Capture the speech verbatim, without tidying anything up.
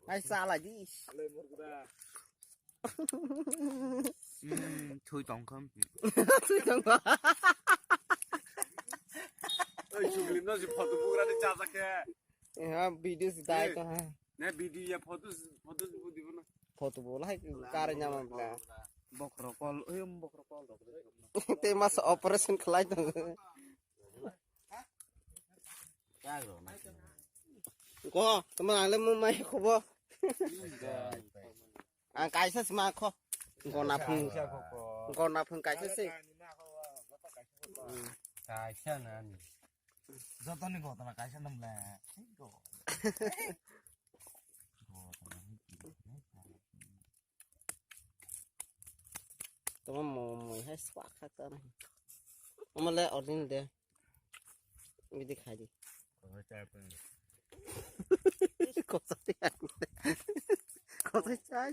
Ai, salai di. Hmm, thui tong kham. Thui tong ba. Oi, chukli no si photo bugra de cha cha ke. Ha, video si dai to ha. Ne video ya photo, photo bu di na. Photo bo lai kar nya ma bla. Bokro kol, oi, bokro kol rok. Te mas operation khlai to. Ko, tama ale mo mai khobo. Ang kaisa sima kho. Gona phung. Gona phung kaisa se. Kaisa na ni. Joto ni gotona kaisa nam le. Tama mo mo hai swak kha ta. Ama le ordin de. Bidi khai di. Kosa ti. Kosa chai.